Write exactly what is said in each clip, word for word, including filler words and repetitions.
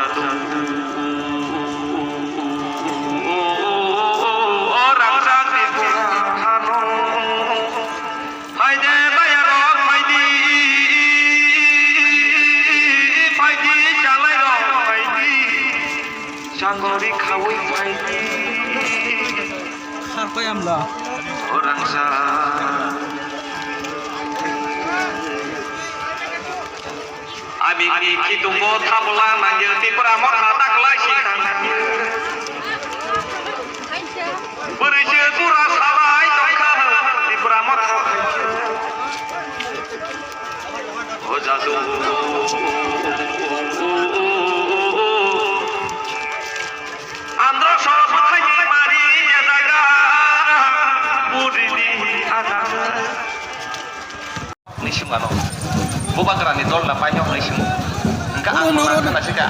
O rangchak Tripura hano, phaide bayarok phaidi, phaidi chalairok phaidi, changori khaui phaidi. Sarpai amla. O rangchak. Abini khitungo thabola nangya Tipra motha taklai si thang. Bwrwi se pura salai tongkha Tipra motha. O jadu. Andro so bwthaini mari je jaga. Buri di ana. Hwnwi swng ano. Bubagrani dol na painok hwnwi swng. Hwnkhe ang bubagra khna sika.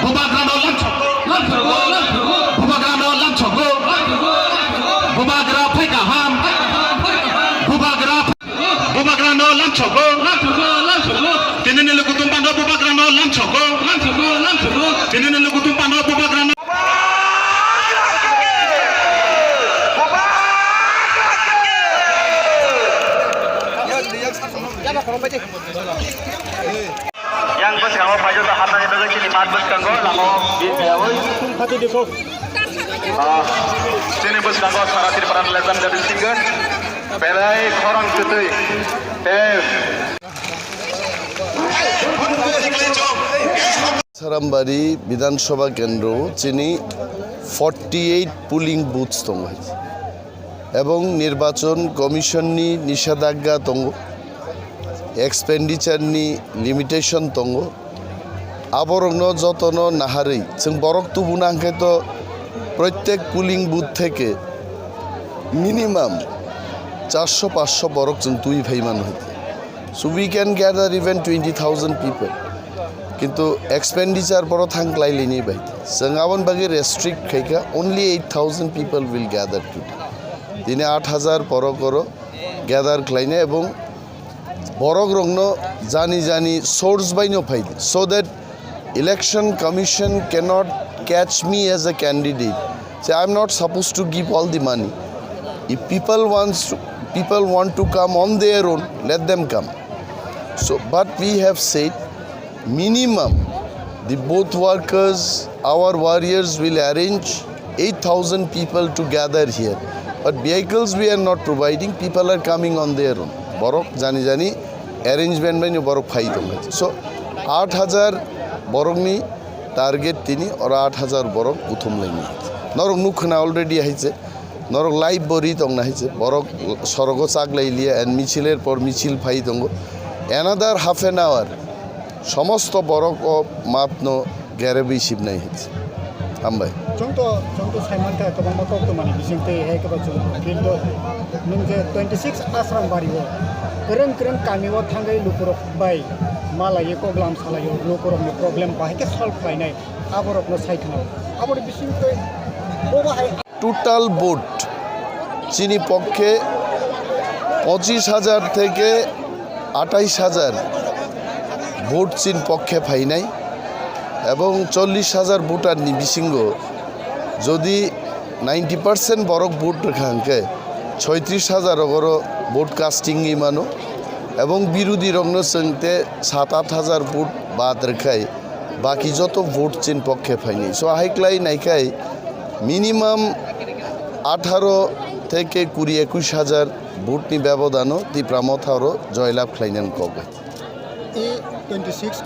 Bubagrano lamsogo, lamsogo, lamsogo. Bubagrano lamsogo, lamsogo, lamsogo. Bubagra phai kaham. Bubagra, bubagrano lamsogo, lamsogo, lamsogo. Tinini lukutung bando bubagrano lamsogo, lamsogo, lamsogo. Tinini lukutung bando bubagrano. Yang bwskango phaijak hapnani bagwi chini mat bwskango lama o biyaui. Ah, chini bwskango sara Tripura ni legendary singer belai khorang kwtwi tei Sarambari Bidhan Sabha Kendro chini forty eight polling booths tongo. Ebong Nirbachon Commission ni nishedagga tongo, expenditure ni limitation tongo, aborokno jotono naharwi chwng borok tubuna hwnkhe to prottek polling booth theke minimum charso paanch borok chwng twi phai mano. So we can gather even twenty thousand people. Kintu expenditure boro thang klai lini bai. Chwng aboni bagwi restrict khaikha, only eight thousand people will gather today. Tini aat hajar borok oro gather khlaina ebong borok rokno jani jani source bai no phai, so that Election Commission cannot catch me as a candidate. Say, I'm not supposed to give all the money. If people wants to, people want to come on their own, let them come. So, but we have said minimum the booth workers, our warriors will arrange eight thousand people to gather here. But vehicles we are not providing, people are coming on their own. Borok jani jani arrangement bai no borok phai tong hai. So, aat hajar borok ni target tini, oro aat hajar borok uthum lai ni. Norok nuk khna already hai se. Norok live bo ri tong na hai se. Borok sorogo chak lai liya and michil er por michil phai tongo. Another half an hour. Somosto borok o mat no gere bwi sibnai hinwi. Hambai. Chwng to, chwng to sai mankha kwbangma kok tongmani bising twi hai kwbang chwng field o. Nwng je twenty six Asram bari o kwrwng kwrwng kami o thangwi lukurok bai malaiwi koklam salaio, lukurokni problem bahai khe solve khlainai aborokno sai thwngno. Aboni bising twi bo bahai Total vote chini pokkhe pochis hajar theke atais hajar vote chini pokkhe phainai, ebong chollish hajar voter ni bisingo jodi ninety percent borok vote rwkha hwnkhe soitris hajar rogoro vote casting wngwi mano, ebong birodi rokno chwng te sat aat hajar vote bad rwkhai baki joto vote chini pokkhe phainai. So, hai klai naikhai minimum atharo theke kuri ekush hajar vote ni bebodano Tipra Motha oro joylab khlainani kok bai. E twenty six.